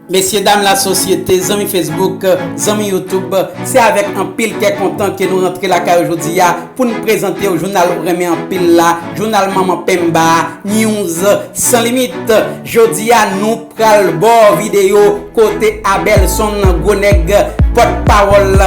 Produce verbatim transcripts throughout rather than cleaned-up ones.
Mesye dam lasosyete, zanmi Facebook, zanmi YouTube, se avèk anpil kè kontan ke nou rantre lakay ou jodi a pou n prezante w jounal ou renmen anpil la, jounal Manman Penba a, News San Limit. Jodi a, nou pral ba w videyo kote Abelson Gwo Nèg, pòtpawòl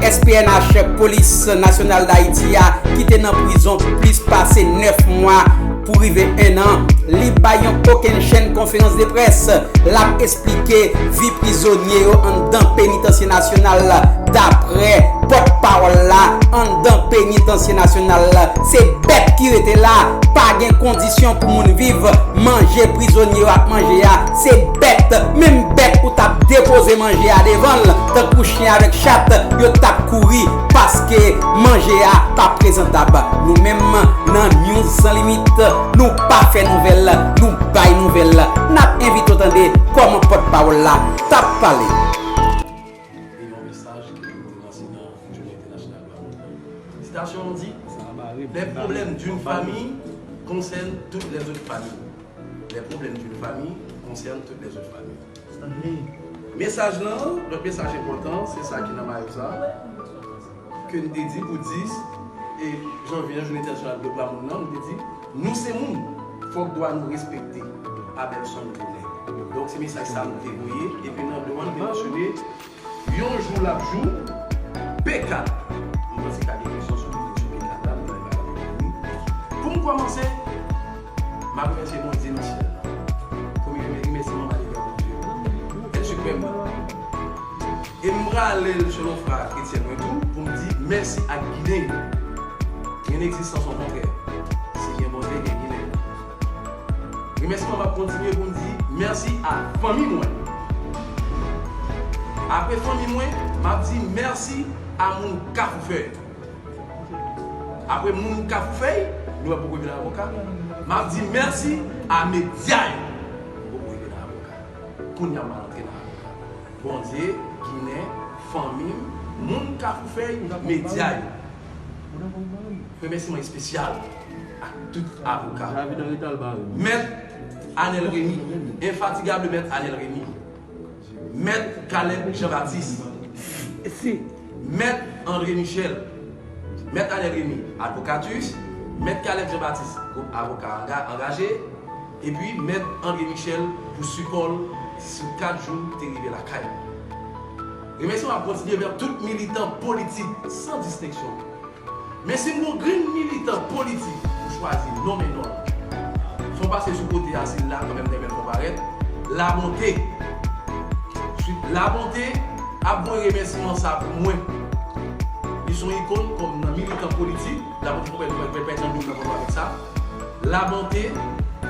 S P N H, Polis Nasyonal Dayiti a, ki te nan prizon plis pase nèf mwa pou rive en an, li bay yon kokennchenn konferans de près. L ap esplike vi prizonye yo anndan Penitansye Nasyonal, daprè pòtpawòl la. Anndan Penitansye Nasyonal, se bèt ki rete la, pa gen kondisyon pou moun viv. Manje prizonye yo ap manje a, se bèt, menm bèt ou t ap depoze manje a devan l, tankou chen avèk chat, yo t ap kouri paske manje a pa prezantab. Nou menm, nan News San Limit, nou pa fè nouvèl, nou bay nouvèl. N ap envite w tande kòman pòtpawòl la t ap pale. E yon mesaj ke nou te lanse nan Jounen Entènasyonal Dwa Moun nan. Sitasyon an di, les problèmes d'une famille concernent toutes les autres familles. Les problèmes d'une famille concernent toutes les autres familles. Mesaj lan, lòt mesaj enpòtan, se sa ki nan mayo sa, ke n te di pou dis e janvye an, Jounen Entènasyonal Dwa Moun nan, nou te di, nou se moun, fòk dwa nou respekte. Abelson Gwo Nèg. Donk, se mesaj sa nou te voye, epi nan do an, nou te mansyone, yon jou l ap jou, P kat. Mwen panse ka gen kesyon sou, sou P kat la, nou te bay bagay pou nou. Pou m kòmanse, m ap remèsye Bondye nan syèl la. Premye remèsyeman, m ale vè Bondye, èt siprèm nan. E m prale l selon fwa kretyen mwen tou, pou m di mèsi ak Ginen yo. Gen egzistans, okontrè. Si gen Bondye, gen Ginen. Remèsiman m ap kontinye pou m di mèsi a fanmi mwen. Apre fanmi mwen, m ap di mèsi a moun Kafoufèy. Apre moun Kafoufèy, nou wè poko vin avoka, m ap di mèsi a medya yo. Poko vin avoka. Kounye a m al antre nan avoka. Bondye, Ginen, fanmi m, moun Kafoufèy, medya yo. Remèsiman espesyal ak tout avoka. Mèt Anèl Remy, enfatigab Mèt Anèl Remy, Mèt Caleb Jean Baptiste, Mèt André Michel, Mèt Anèl Remy, Advocatus, Mèt Caleb Jean Baptiste, gwoup avoka anga-, angaje, epi Mèt André Michel pou sipò l sou kat jou te rive lakay mwen. Remèsiman ap kontinye vè tout militan politik san distenksyon. Men si m gon grenn militan politik m chwazi nonmen non l, fò m pase sou kote a, si l la kanmenm, m ta renmen l fè parèt, Labonte. Labonte ap voye remèsiman sa pou mwen. Li se yon ikòn kòm nan militan politik. Labonte fò m pèdi, pèdi, pèdi nan dlo nan avèk sa. Labonte,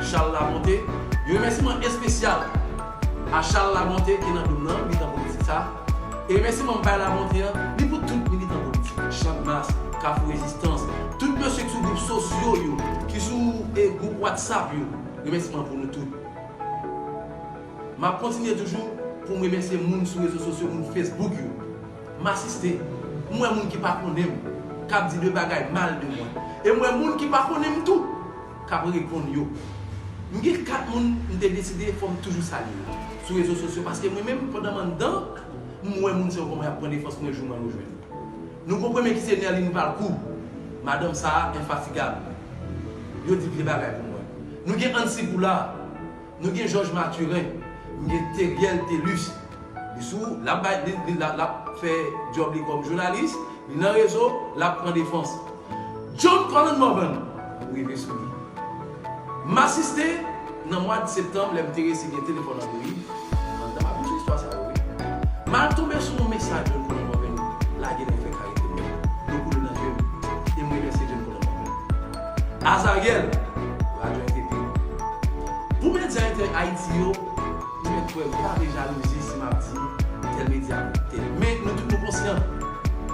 Charles Labonte, yon remèsiman espesyal a Charles Labonte ki nan dlo nan militan politik sa. E remèsiman m bay Labonte an, li pou tout militan politik, Channmas, Kafou Rezistans, tout mesye ki sou gwoup sosyo yo, ki sou, e, gwoup WhatsApp yo, remèsiman pou nou tout. M ap kontinye toujou pou m remèsye moun sou rezo sosyo, moun Facebook yo. M asiste, m wè moun ki pa konnen m, k ap di de bagay mal de mwen. E m wè moun ki pa konnen m tou, k ap reponn yo. M gen kat moun m te deside fò m toujou salye yo sou rezo sosyo, paske mwen menm, pandan m anndan, m wè moun se yon kòman y ap pran defans mwen jou mwen rejwenn. Nou gon premye ki se Nerline Valcourt, madanm sa a enfatigab. Yo di pye bagay pou mwen. Nou gen Ancy Poulard, nou gen Georges Mathurin, nou gen Theriel Thelus. Li sou, l ap bay, li, li, l ap, l ap fè djòb li kòm jounalis, li nan rezo, l ap pran defans. John Colin Morvan, m rive sou li. M asiste nan mwa septanm, lè m te resi gen telefòn Android. Anndan m ap viv sou istwa sa yo, wi. M al tonbe sou yon mesaj John Colin Morvan lage nan fè karite mwen. Dlo koule nan je m. E m remèsye John Colin Morvan. Azariel, Radyo R T P. Pou medya entè Ayiti yo, nou mèt kwè m pa vle jalouzi si m ap di tèl medya, tèl. Men nou tout nou konsyan,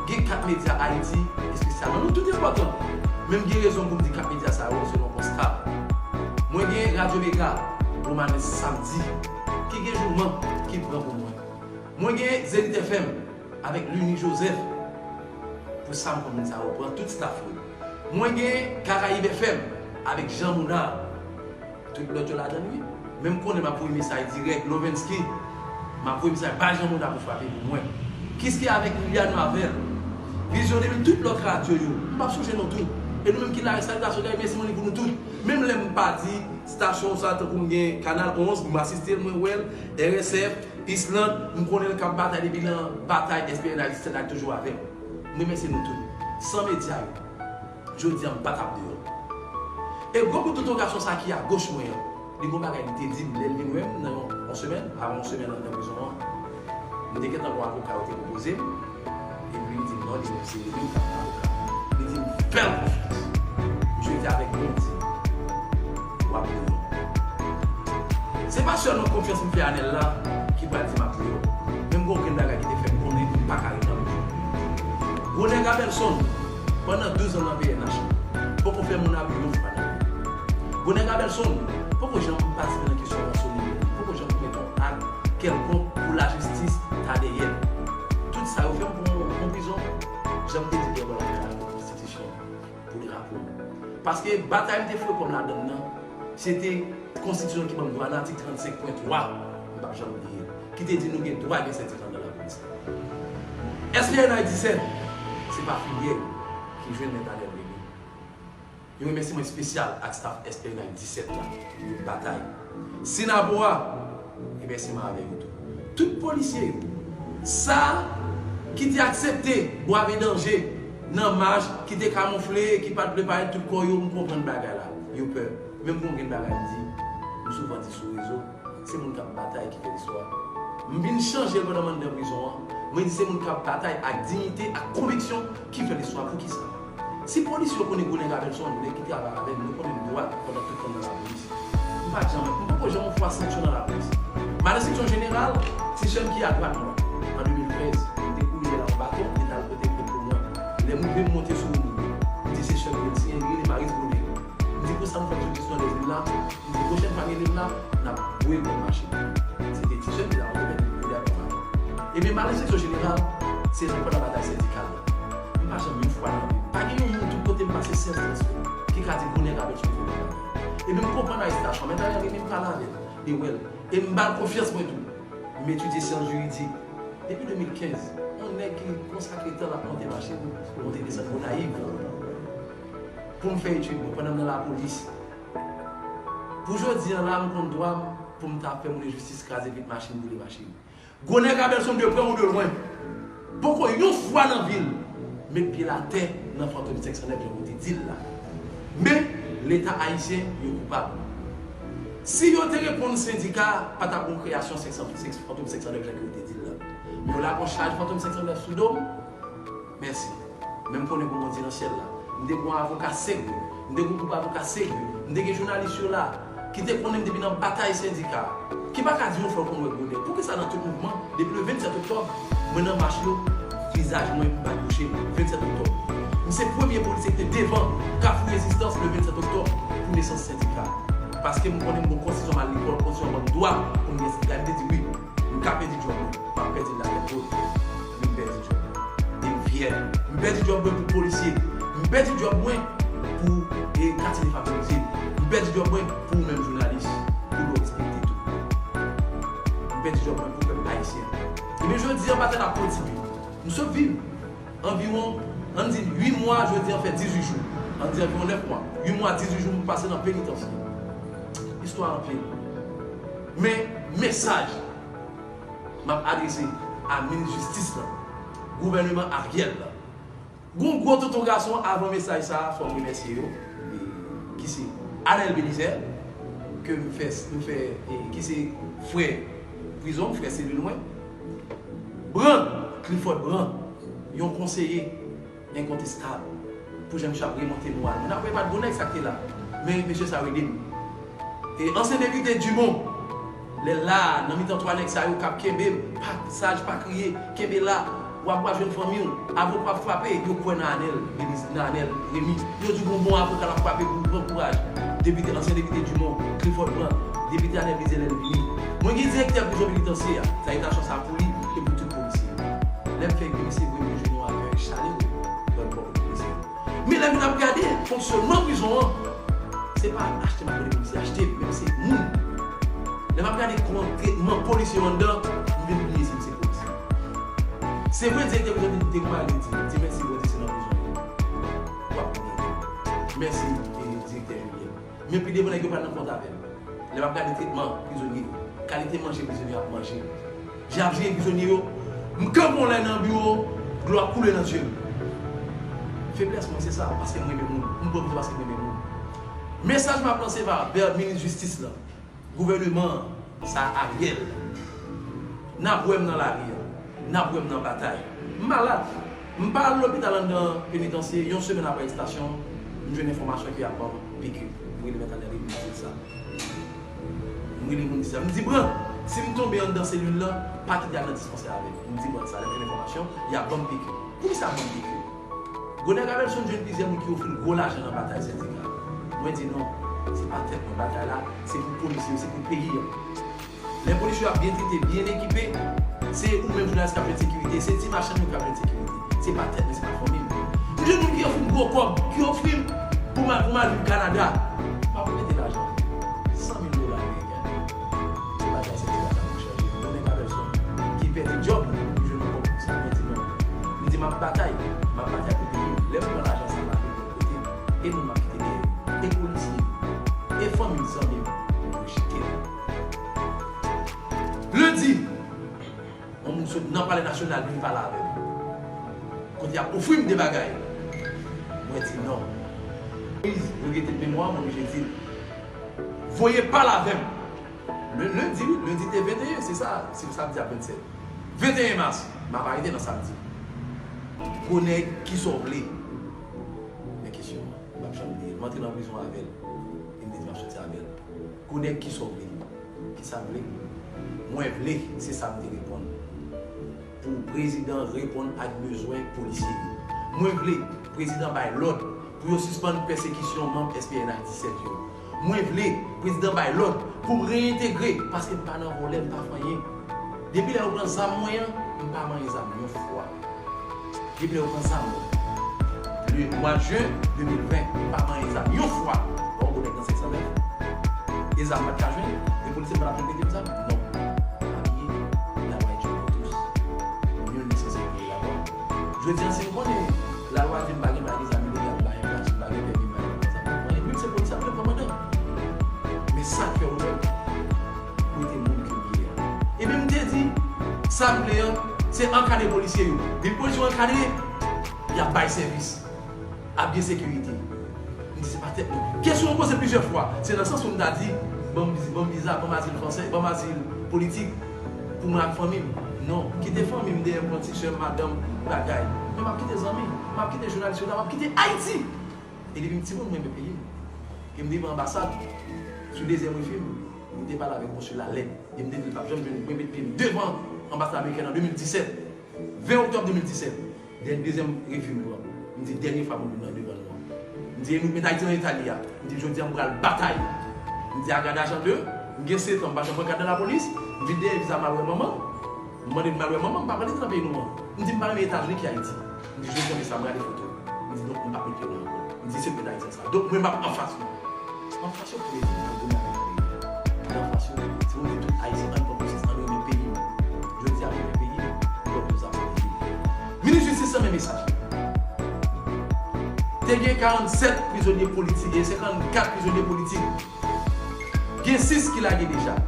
gen kat medya Ayiti, espesyalman. Nou tout enpòtan. Men m gen rezon pou m di kat medya sa yo, selon konsta. Mwen gen Radyo Mega, Romanes Samdi, ki gen jouman, ki pran pou mwen. Mwen gen Zenith F M, avèk Lunie Joseph, pou sa m konn moun sa yo pran tout staff yo. Mwen gen Caraïbes F M, avèk Jean Monard. Tout lòt yo ladan l, wi. Men m konnen m ap voye mesaj dirèk, Lovensky. M ap voye mesaj, pa janm ou la pou frape pou mwen. Kiske avèk Liliane Marvel, Vizyon de mil, tout lòt radyo yo, m p ap sonje non tout. E nou menm ki la, saltasyon, Gaby, mèsi, mèsi pou nou tout. Menm lè m pa di stasyon sa, tankou m gen Kanal onz, m asiste l, mwen wè l, R S F, Island, m konnen l k ap batay depi nan batay S P N A disèt la, l toujou avè m. M remèsye nou tout. San medya yo, jodi a m pa t ap deyò. E gwo kout touton gason sa ki agoch mwen an, li gon bagay li te di m lè l vin wè m nan yon, yon semèn, avan yon semèn anndan prizon an. M te gentan gon avoka yo te pwopoze m, epi li di m non, li menm se li menm k ap avoka. Li di m fè l konfyans. Misye di avèk Bondye, w ap deyò. Se pa sèlman konfyans m fè Anèl la ki pral di m ap deyò. Menm gon grenn bagay ki te fè m konnen m pa ka ret nan prizon. Gwo nèg Abelson, pandan douz an nan P N H, poko fè moun abitye yon fwa nan vi. Gwo nèg Abelson poko janm patisipe nan kesyon ransonye, poko janm komèt yon ak kèlkonk pou lajistis ta dèyè l. Tout sa yo fè m pou yon, yon prizon. Jan m te di devan la konstitisyon pou drapo. Paske batay m te foure kò m ladan l nan, se te konstitisyon ki ban m dwa nan atik trannsenk pwen twa, m p ap janm bliye, ki te di nou gen dwa gen sendika anndan lapolis la. S P N A disèt, se pa filyè yo ki jwenn Mèt Anèl Remy. Yon remèsiman espesyal ak staff S P N A disèt la, yo batay. Sinapowa, remèsiman avè yo tou. Tout polisye yo, sa ki te aksepte brave danje nan mach, ki te kamoufle, ki pa t vle parèt tout kò yo, m konprann bagay la. Yo pè. Menm pou yon grenn bagay m di, m souvan di sou rezo, se moun k ap batay ki fè listwa. M vin chanje l pandan m anndan prizon an. Mwen di se moun k ap batay ak diyite, ak konviksyon ki fè listwa. Poukisa? Si polis yo konnen gwo nèg Abelson, nèg ki travay avè m, nou konnen m dwat pandan tout tan m nan lapolis. M pa t janm, m poko janm yon fwa sanksyon nan lapolis. M al enstriksyon jeneral, se Shanky a dwat mwen. An de mil trèz, m te kouri dèyè l ak yon baton, li t al pote plent pou mwen. Lè m rive, m monte sou moun, m di se Shanky, l siyen, li rele Maris Bonè. M di konsa m fè soti sou Andrevil la, m di pwochèn fwa m rele m la, n ap voye grenn machin. Se te ti jèn ki t ap antre mèt li kouri ak yon baton. Ebyen, m al enstriksyon jeneral, se jan pandan batay sendikal la. M pa janm yon fwa nan vi m. Pa gen yon moun tout kote m pase, se yon transfè, ki ka di gwo nèg Abelson fè yon bagay. Ebyen, m konprann arestasyon, men talè li menm pale avè l, li wè l. E m ba l konfyans mwen tou. M etidye syans jiridik. Depi de mil kenz, yon nèg ki konsakre tan l ap monte machin, monte desann Gonayiv. Pou m fè etid mwen, pandan m nan lapolis. Pou jodi a la, m konn dwa m pou m ta fè moun enjistis, kraze vit machin, boule machin. Gwo nèg Abelson, de près ou de loin, poko yon fwa nan vi l met pye l atè nan Fantom senk san nèf, jan ou te di l la. Men, Leta ayisyen, yo koupab. Si yo te reponn sendika, pa t ap gen kreyasyon senk san, senk, Fantom senk san nèf, jan ke yo te di l la. Men yo lage yon chaj Fantom senk san nèf sou do m. Mèsi. Men m konnen gon Bondye nan syèl la. M te gon avoka serye. M te gon gwoup avoka serye. M te gen jounalis yo la, ki te konnen m depi nan batay sendika. Ki pa ka di yon fwa yo konn wè gwo nèg. Poukisa nan tout mouvman, depi le vennsèt oktòb, mwen nan mach yo, vizaj mwen m pa t bouche, vennsèt oktòb. M se premye polisye ki te devan Kafou Rezistans le vennsèt oktòb pou nesans sendika. Paske m konnen m gon konstitisyon, m al lekòl, konstitisyon ban m dwa pou m gen sendika. M te di wi, m ka pèdi djòb mwen, m ap pèdi l la tèt wot, men m pèdi djòb mwen. E m fyè. M pèdi djòb mwen pou polisye. M pèdi djòb mwen pou, e, katye defavorize. M pèdi djòb mwen pou ou menm jounalis, pou nou respekte tou. M pèdi djòb mwen pou pèp ayisyen. Ebyen, jodi a, batay la kontinye. M sot viv anviwon, ann di uit mwa, jodi a fè dizuit jou. Ann di anviwon nèf mwa. Uit mwa, dizuit jou, m pase nan penitansye. Istwa anpil. Men, mesaj m ap adrese a minis jistis lan, gouvèneman Ariel la. Gon gwo tonton gason avan mesaj sa a, fò m remèsye yo, e, ki se Anel Belizaire, ke m fè, m fè, e, ki se frè prizon, frè selil mwen. Brand, Clifford Brand, yon konseye enkontestab pou jan misye ap remonte moral mwen. Apre, pa t bon nèg sa k te la. Men mesye sa yo ede m. E ansyen depite Dumont, lè l la, nan mitan twa nèg sa yo k ap kenbe m, pa saj, pa kriye, kenbe la, w ap, w ap jwenn fanmi w, avoka w ap frape, yo kwè nan Anel, Beliz-, nan Anel Remy. Yo di w gon bon avoka l ap frape pou w pran kouraj. Depite, ansyen depite Dumont, Clifford Brandt, depite Anel Belizaire lè l vini. Mwen gen direktè prizon penitansye a, salitasyon sa pou li e pou tout polisye. Lè m fè vini, se vre, mwen jwenn yon avèg chale, lòt bò kote polisye. Men lè m vin ap gade fonksyònman prizon an, se pa achte m ap vle polisye achte m, men se moun. Lè m ap gade kòman tretman polisye yo anndan, m vin Se vre, direktè prizon te, te gon bagay li di, li di mèsi Bondye se nan prizon li ye. W ap konprann. Mèsi, e, direktè Julien. Men pi devan nèg yo pral nan kont avè m. Lè m ap gade tretman prizonye yo, kalite manje prizonye yo ap manje, jan y ap jere prizonye yo, m kanpe yon lè nan biwo, dlo ap koule nan zye m. Feblès mwen se sa, paske m renmen moun. M pran prizon paske m renmen moun. Mesaj m ap lanse va vè minis jistis lan. Gouvèneman an, sa Ariel. N ap wè m nan lari a. N ap wè m nan batay. M malad. M pa al lopital anndan penitansye, yon semèn apre arestasyon, m jwenn enfòmasyon ke y ap ban m pikir. M rele Mèt Anèl, m di l sa. M rele moun, di sa. M di, Bran, si m tonbe anndan selil lan, pa kite al nan dispansè avè m. M di Bran sa, lè m jwenn enfòmasyon, y ap ban m pikir. Poukisa ban m pikir? Gonèg Abelson jwenn plizyè moun ki ofri l gwo lajan nan batay sendika. Mwen di non, se pa tèt mwen batay la, se pou polisye yo, se pou peyi a. Lè polisye yo ap byen trete, byen ekipe, se ou menm jounalis k ap jwenn sekirite, se ti machann yo k ap jwenn sekirite. Se pa tèt mwen, se pa fanmi m. M jwenn moun ki ofri m gwo kòb, ki ofri m pou m al, pou m al viv Kanada. M ap mete lajan. San mil dola ameriken. Se bagay sendika sa pou chanje. Gonèg Abelson ki pèdi djòb li pou jwenn yon kòb pou sa, mwen di non. M di m ap batay, m ap batay pou peyi m. Lè m pran lajan sa, m ale bò kote m. E moun m ap kite dèyè, e polisye, e fanmi m, zanmi m, yo jete m. Lendi, yon moun sot nan Palè Nasyonal vin pale avè m. Kote y ap ofri m de bagay. Mwen di non. Moyiz regrete memwa m, mwen oblije di l. Voye pale avè m. Le, lendi, wi, lendi te venteyen, se sa, se samdi ap vennsèt. Venteyen mas, m ap arete nan samdi. Gwo nèg, kisa w vle? Men kesyon an, m p ap janm bliye l. M antre nan prizon avè l. E m te di m ap soti avè l. Gwo nèg, kisa w vle? Kisa m vle? Mwen vle, se sa m te reponn. Pou prezidan reponn ak bezwen polisye yo. Mwen vle prezidan bay lòd pou yo sispann pèsekisyon manm S P N H disèt yo. Mwen vle prezidan bay lòd pou m reyentegre, paske m pa nan vòlè, m pa fè anyen. Depi lè yo pran zam mwen an, m pa manyen zam yon fwa. Depi lè yo pran zam mwen. Le mwa jen de mil ven, m pa manyen zam yon fwa. Bon, gwo nèg nan senk san nèf. E zam m pa t ka jwenn? E polisye m pa t ap jwenn mete m zam? Non. M abiye, la loi est une pour tous. Nul n'est censé violer la loi. Jodi a, si m konnen lalwa di m pa gen bagay zam ilegal, m pa gen plas, m pa gen pèmi, m pa gen zam, m pa gen, menm se polis ap vle pran mandan. Men sa k fè w jwenn pou rete moun ke m ye a. Ebyen, m te di, sa m vle an, se ankadre polisye yo. Depi polisye yo ankadre, y ap bay sèvis. Ap gen sekirite. M di, se pa tèt mwen. Kesyon an poze plizyè fwa. Se nan sans ou m ta di, ban m, ban m viza, ban m azil franse, ban m azil politik pou mwen ak fanmi m. Non, kite fanmi m dèyè, m pran ti sè m, madanm, bagay. Men m ap kite zanmi, m ap kite jounalis yo la, m ap kite Ayiti. E depi m timoun, mwen renmen peyi m. E m rive anbasad, sou dezyèm wifi m, m te pale avèk konsila lèd. E m te di l p ap janm jwenn mwen met pye m devan anbasad amerikèn an de mil disèt. Ven oktòb de mil disèt, dèn-, dezyèm refi m pran. M di, dènye fwa pou m vin nan devan nou an. M di, e nou k met Ayiti nan eta li a. M di, jodi a m pral batay. M di, a gad ajan de, m gen sèt an, m pa janm pran kad nan lapolis. M vin dèyè viza m al wè manman. M mande m al wè manman, m pa pran leta nan peyi nou an. M di, m pa renmen Etazini ki Ayiti. M di, jodi a, men sa, m rale foto. M di, donk, m p ap met pye m la ankò. M di, se m met Ayiti ansanm. Donk, mwen, m ap anfas nou. Anfas yo pou ede, m ap goumen avèk yo. Anfas yo, se pou m di tout Ayisyen, ann pran konsyans, ann renmen peyi nou. Jodi a, renmen peyi nou, nou pran pou sa pou peyi nou. Minis jistis lan, men mesaj li. Te gen karannsèt prizonye politik e senkannkat prizonye politik. Gen sis ki lage deja.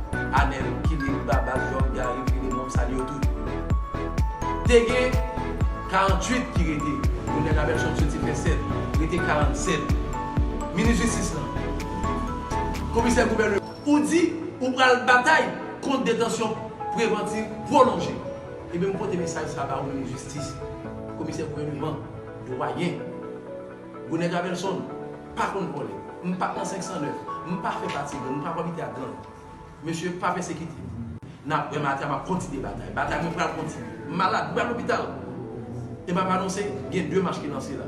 Anèl, Kilik, Babas, Jòb, Gari, Filemon, m salye yo tout. Te gen karanntuit ki rete. Gonèg Abelson soti fè sèt, rete karannsèt. Minis jistis lan, komisè gouvènman, ou di ou pral batay kont detansyon prevantiv pwolonje. Ebyen, m pote mesaj sa ba ou, minis jistis, komisè gouvènman, dwayen. Gonèg Abelson pa konn vòlè. M pa t nan senk san nèf. M pa fè pati gang. M pa abite ak gang. Mesye, pa pèsekite m. N ap wè maten, m ap kontinye batay. Batay mwen pral kontinye. M malad, m pral lopital. E m ap anonse, gen de mach ki lanse la.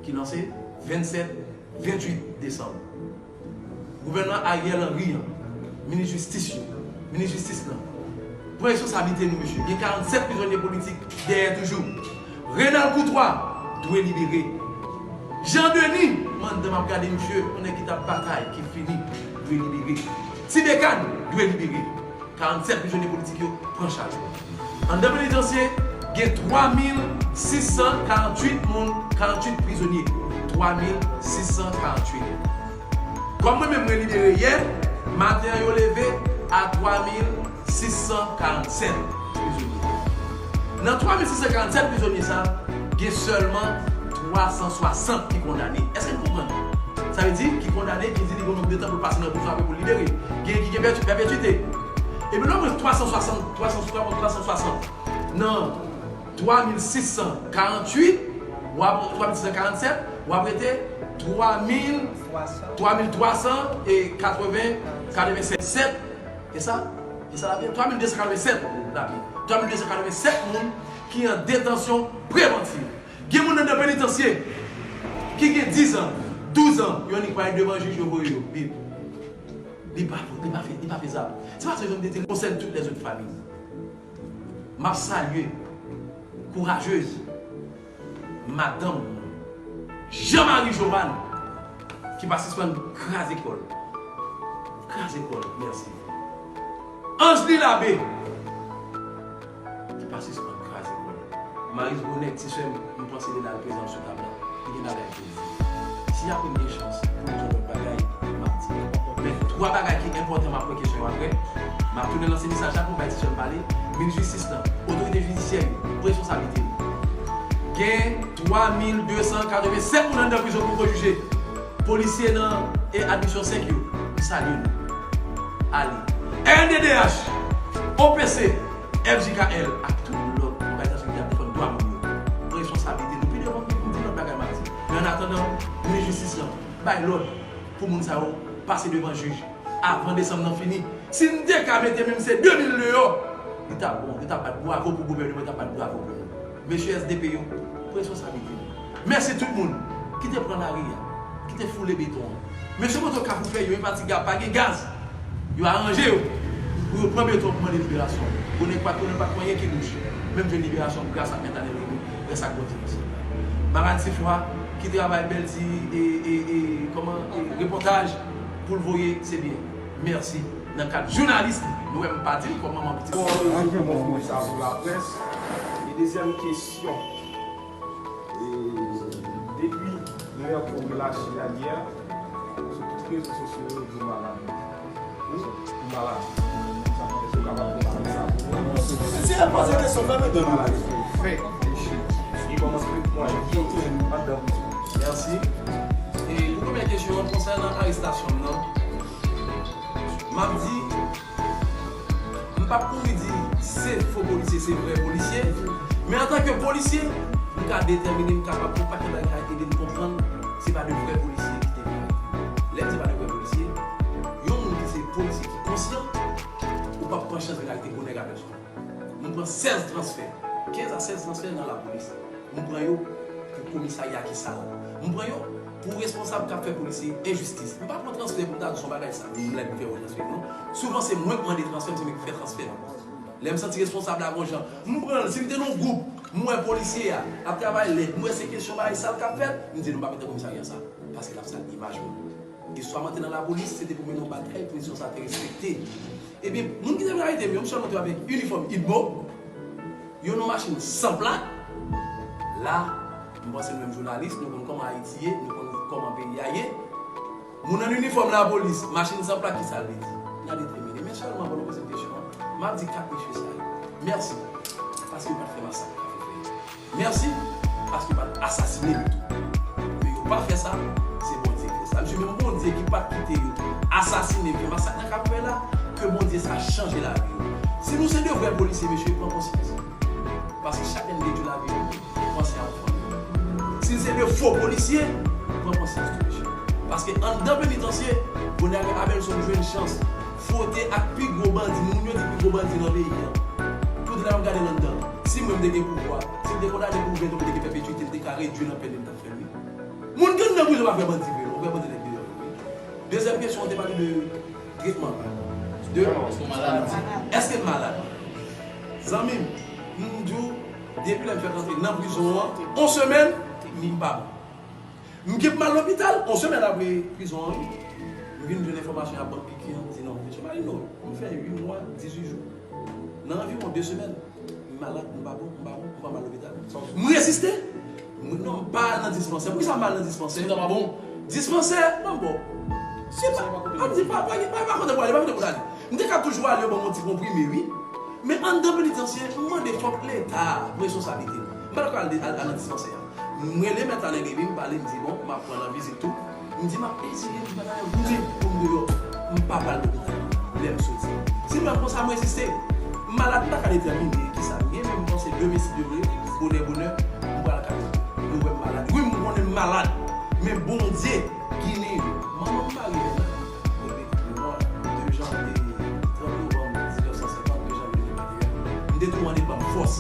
Ki lanse vennsèt, ventuit desanm. Gouvènman Ariel Henry an, minis jistis yo, minis jistis lan, pran responsablite nou, mesye. Gen karannsèt prizonye politik dèyè toujou. Renald Courtois dwe libere. Jean Denis, mandan m ap gade misye, yon nèg ki t ap batay, ki fini, dwe libere. Ti Bekan dwe libere. Karannsèt prizonye politik yo pran chaj. Anndan penitansye, Gen twa mil sis san karanntuit moun, karanntuit prizonye. Twa mil sis san karanntuit. Kòm mwen menm mwen libere yè, maten an yo leve a twa mil sis san karannsèt prizonye. Nan twa mil sis san karannsèt prizonye sa, gen sèlman twa san swasant ki kondane. Èske n konprann? Sa vle di, ki kondane, ki di li gen yon nonb de tan pou l pase nan prizon apre pou l libere. Gen ki gen pèti-, pèpetwite. Epi lè w pran twa san swasant, twa san, twa san swasant nan twa mil sis san karanntuit, w ap, twa mil sis san karannsèt, w ap rete twa mil, twa mil twa san e katreven, katrevennsèt. E sa, e sa lavi, twa mil de san katrevennsèt lavi. Twa mil de san katrevennsèt moun ki an detansyon prevantiv. Gen moun anndan penitansye ki gen diz an, douz an, yo annik pral devan jij, yo voye yo. Bib. Li pa, li pa fe-, li pa fezab. Se pa sa yo te di l konsène tout lèzòt fanmi. M ap salye kourajez madanm Jean Marie Joanne ki pa sispann kraze kò l. Kraze kò l, mèsi. Anjely Labbé ki pa sispann kraze kò l. Maryse Bonnet, ti sè m, m panse li la l prezan sou tab la. Li gen bagay pou l di. Si apre m gen chans pou m di yon lòt bagay, m ap di. Men twa bagay ki enpòtan, m ap pran kesyon yo apre. M ap tounen lanse mesaj la pou m bay ti sè m pale. Minis jistis lan, otorite jidisyè yo, pran responsablite nou. Gen twa mil de san katrevennsèt moun anndan prizon poko jije. Polisye nan e admisyon senk yo, m salye nou. Ale. R N D D H, O P C, F J K L ak tout lòt òganizasyon ki ap defann dwa moun yo. Pran responsablite nou. Pi devan m di lòt bagay m ap di. Men annatandan, minis jistis lan bay lòd pou moun sa yo pase devan jij avan desanm nan fini. Si n te ka mete menm se de mil deyò, li t ap bon. Yo t ap bat bravo pou gouvènman, yo t ap bat bravo pou nou. Mesye S D P yo, pran responsablite nou. Mèsi tout moun ki te pran lari a, ki te foule beton an. Mesye moto Kafou Fèy yo, Fatiga, pa gen gaz. Yo aranje yo pou yo pran beton pou mande liberasyon. Bonèg pa t konnen, pa t konnen ki bouch. Men m jwenn liberasyon gras ak Mèt Anèl Remy, gras ak Bondye nan syèl la. Marann Sifwa ki travay bèl ti e, e, e, kòman, e, repòtaj pou l voye, se byen. Mèsi. Nan kad jounalis, nou wè m pa di l kòm manman pitit. Bon, e, bon, bon, sa pou laprès. E dezyèm kesyon. E, depi Mèkò relache a yè, sou tout rezo sosyo yo, yo di w malad. Wi, ou malad. Èske w kapab konfime sa pou mwen? Si e poze kesyon, fè m etonn. Malad. Fè. Li kòmanse mwen. Andan prizon. Mèsi. E pou premyè kesyon an, konsènan arestasyon m nan, m ap di, m p ap kouri di se fo polisye, se vrè polisye, men antanke polisye, m ka detèmine, m kapab, yon pakèt bagay ka ede m konprann se pa de vrè polisye ki te vini. Lè m di se pa de vrè polisye, yon moun ki se polisye ki konsyan, ou p ap pran chans vin arete gwo nèg a pèsòn. Nou pran sèz transfè, kenz a sèz transfè nan lapolis. M pran yo pou komisarya ki sal. M pran yo pou responsab k ap fè polisye enjistis. M pa pran transfè pou m ta di se yon bagay sa, moun la ki fè yo transfè, non. Souvan se mwen k mande transfè, se mwen ki fè transfè an. Lè m santi responsab la gon jan, m pran l. Si m te nan yon gwoup, m wè polisye a ap travay lèd, m wè se kesyon bagay sal k ap fèt, m di nou pa mete komisarya sa, paske l ap sal imaj mwen. Istwa m te nan lapolis, se te pou mennen yon batay, pozisyon sa te respekte. Ebyen, moun ki te vin arete m yo, m sèlman te avèk inifòm UDMO, yo nan machin san plak. La, m panse nou menm jounalis, nou konn kòman Ayiti ye, nou konn kòman peyi a ye. Moun an inifòm lapolis, machin san plak, ki sa l vle di? N a detèmine. Men sèlman, avan nou poze m kesyon an, m ap di kat mesye sa yo mèsi, paske yo pa t fè masak Kafou Fèy. Mèsi, paske yo pa t asasine m tou. Men yo pa fè sa, se Bondye ki fè sa. Mesye, menm Bondye ki pa t kite yo asasine m, fè masak nan Kafou Fèy la, ke Bondye sa chanje lavi yo. Si nou se de vrè polisye, mesye, pran konsyans. Paske chak lè n detwi lavi yon moun, panse a yon fanmi. Si n se de fo polisye, pran konsyans tou, mesye. Paske anndan penitansye, Bonèg Abelson jwenn chans fwote ak pi gwo bandi, moun yo di pi gwo bandi nan peyi an. Tout lè m ap gade l anndan, si mwen m te gen pouvwa, si m te kondane pou ven an, m te gen pèpetwite, m te ka redui nan pèn yo m t ap fè l, wi. Moun ki anndan prizon pa vrè bandi vre, non, vrè bandi nèg deyò yo, wi. Dezyèm kesyon, w te pale de tretman. De maladi. Èske m malad? Zanmi m, m di w, depi lè m fèk rantre nan prizon an, yon semèn, m pa bon. M gen pou m al lopital, yon semèn apre prizon an, wi. M vin jwenn enfòmasyon y ap ban m piki an, m di non, mesye Marino, m fè uit mwa, dizuit jou. Nan anviwon de semèn, m Malad, m pa bon, m pa bon, m pa mal lopital. M reziste. M, non, m pa al nan dispansè. Poukisa m pa al nan dispansè? Sou ta pa bon. Dispansè, mwen bon. Se pa, pa di pa, pa, pa, pa kote pou ale, pa kote pou ale. M te ka toujou ale, yo ban m yon ti konprime, wi. Men anndan penitansye, m mande fòk Leta pran responsablite l. M pa dakò al, al, al nan dispansè a. M rele mèt Alain Lévy, m pale, m di, bon, m ap pran nan vizit tou. M di, m ap eseye, m di, bagay yo goumen pou m deyò. M pa pral lopital lè m soti. Si m ap konsa, m reziste. M malad, m pa ka detèmine kisa m ye, men m panse demen, si Dye vle, bonè, bonè, m pral ka nou wè m malad. Wi, m konnen m malad, men Bondye, Ginen, manman m marye lè nan de janvye, trant novanm mil nèf san senkant, de janvye de mil venteyen. M te tou mande ban m fòs.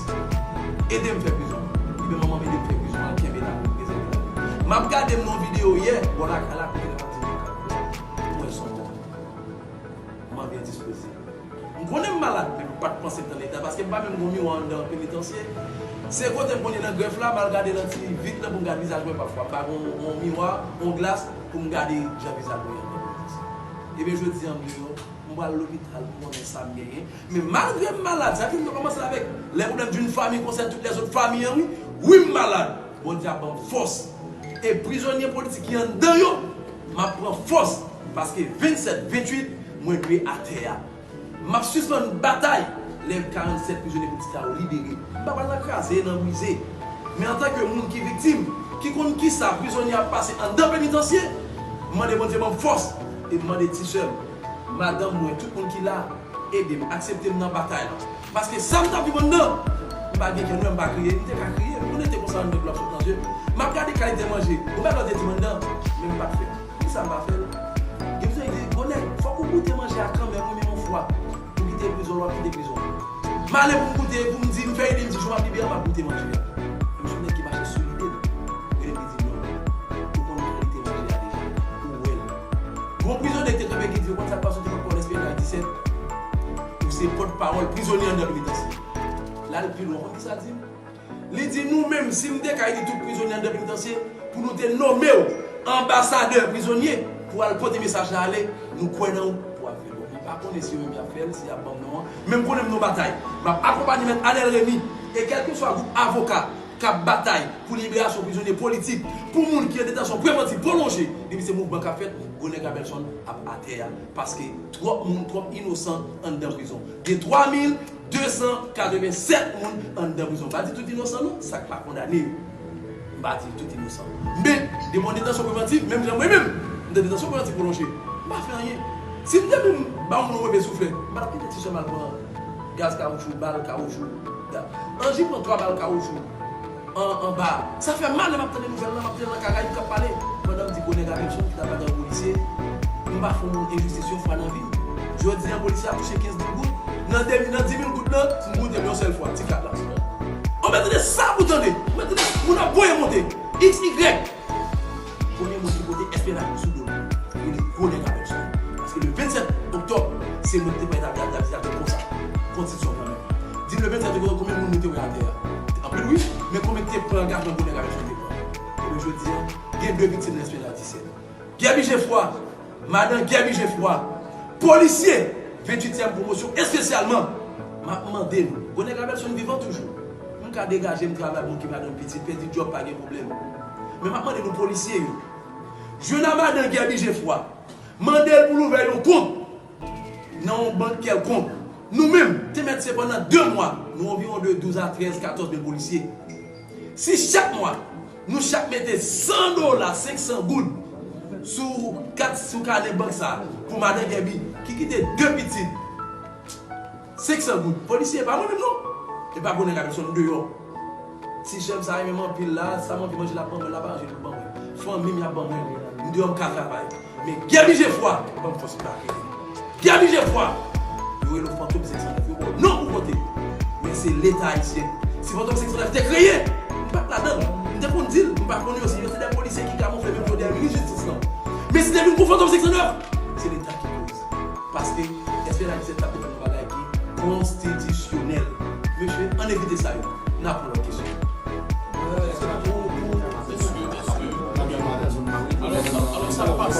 Ede m fè prizon. Ebyen, manman m ede m fè prizon an, kenbe la pou m prezève lavi. M ap gade m nan yon videyo yè, bò lakay la, kote l ap di m, m wè son bò. M anvi endispoze. M konnen m malad, men m pa t panse m t an eta, paske m pa menm gon miwa anndan penitansye. Se kote m konn ye nan grèf la, m al gade nan ti vit lan pou m gade vizaj mwen pafwa. M pa gon, gon miwa, gon glas pou m gade jan vizaj mwen ye anndan penitansye. Ebyen, jodi a m deyò, m pral lopital pou m konnen sa m genyen. Men malgre m malad, sa ki m kòmanse avèk les problèmes d'une famille concerne toutes les autres familles an, wi. Wi, m malad. Bondye ap ban m fòs. E prizonye politik ki anndan yo, m ap pran fòs. Paske vennsèt, venntuit, mwen dwe atè a. M ap sispann batay lè karannsèt prizonye politik sa yo libere. M pa pral nan kraze, nan brize. Men antanke moun ki viktim, ki konn kisa prizonye ap pase anndan penitansye, m mande Bondye ban m fòs e m mande ti sè m, madanm mwen, tout moun ki la, ede m, aksepte m nan batay la. Paske sa m t ap viv anndan, m pa gen kè nwè, m pa kriye, m te ka kriye, m konnen te konsa anndan dlo ap sot nan zye m. M ap gade kalite manje, ou pa lòt te di m anndan, men m pa t fè. Poukisa m pa fè l? Gen prizonye ki di, gwo nèg, fòk ou goute manje a kanmenm, wi, men yon fwa. Ou kite prizon, lè w ap kite prizon. M ale pou m goute, pou m di, m fè ide, m di, jou m ap libere, m ap goute manje a. Men m se yon nèg ki mache sou lide m. Gen nèg ki di, non, ou konn kalite manje a deja, ou wè l. Gon prizonye ki te kanpe ki di, ou konn sa k pase, ou te pran pawòl S P N H disèt, ou se pòtpawòl prizonye anndan penitansye. L al pi lwen, ou konn kisa l di m? Li di, nou menm, si m te ka eli tout prizonye anndan penitansye, pou nou te nonmen w anbasadè prizonye, pou w al pote mesaj la ale, nou kwè nan ou, pou w al fè l. Bon, m pa konnen si yo menm y ap fè l, si y ap ban m non an, men m konnen m nan batay. M ap akonpanye mèt Anèl Remy e kèlkeswa gwoup avoka k ap batay pou liberasyon prizonye politik, pou moun ki an detansyon prevantiv pwolonje, depi se mouvman k ap fèt, gwo nèg Abelson ap atè a, paske twòp moun, twòp inosan anndan prizon. Gen twa mil de san katrevennsèt moun anndan prizon. M pa di tout inosan non, sa k pa kondane yo. M pa di tout inosan. Men, depi w an detansyon prevantiv, menm jan mwen menm, m te detansyon prevantiv pwolonje. M pa fè anyen. Si m te menm ba yon moun weve souflèt, m pa t ap kite ti sè m al pran gaz kawoutchou, bal kawoutchou. Anji pran twa bal kawoutchou an, anba. Sa fè mal lè m ap tande nouvèl lan, m ap tande nan Karayib k ap pale. Pandan m di gwo nèg Abelson ki t ap batay yon polisye, m pa fè yon moun enjistis yon fwa nan vi m. Jodi a, polisye ap touche kenz mil goud. Nan de, nan dis mil goud lan, m goute l yon sèl fwa, ti kat la. Ou mèt tande sa pou tande. Ou mèt tande moun ap voye monte. X, Y. Premye moun ki pote espyonaj sou do l, li rele gwo nèg Abelson. Paske le vennsèt oktòb, se mwen ki te pran etabli administratè konsa. Konstitisyon kanmenm. Di m le vennsèt oktòb, konbyen moun nou te wè atè a? Anpil wi, men konbyen ki te pran angajman gwo nèg Abelson te pran? Ebyen jodi a, gen de viktim nan espyonaj disèt. Guerby Geffroy, madan Guerby Geffroy, polisye venntuityèm pwomosyon espesyalman, m ap mande nou, gwo nèg Abelson vivan toujou. M ka degaje m travay pou m okipe madanm pitit, pèdi djòb pa gen pwoblèm. Men m ap mande nou polisye yo, jwenn a madan Guerby Geffroy, mande l pou l ouvè yon kont nan yon bank kèlkonk. Nou menm, te mèt se pandan de mwa, nou anviwon de douz a trèz, katòz mil polisye. Si chak mwa, nou chak mete san dola, senk san goud, sou kat, sou kanè bank sa a, pou madan Guerby, ki kite de pitit, senk san goud. Polisye, e pa mwen menm non. E pa gwo nèg Abelson deyò. Ti sè m sa renmen m anpil la, sa m anvi manje l ap ban mwen, l ap aranje l pou l ban mwen. Fanmi m y ap ban mwen. M deyò m ka travay. Men Guerby Geffroy, ban m fòs m pa kenbe. Guerby Geffroy, yo rele w Fantom senk san nèf, yo ba w non pou kote. Men se Leta ayisyen. Si Fantom senk san nèf te kreye, m pa t ladan l. M te konn di l, m pa konn yo, si yo se de polisye ki kamoufle menm jodi a, minis jistis lan. Men si te vin pou Fantom senk san nèf, se Leta ki koz. Paske espyonaj disèt t ap defann yon bagay ki konstitisyonèl. Mesye, ann evite sa yo. N a pran lòt kesyon. Alò, sa k pase?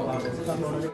w ap avanse.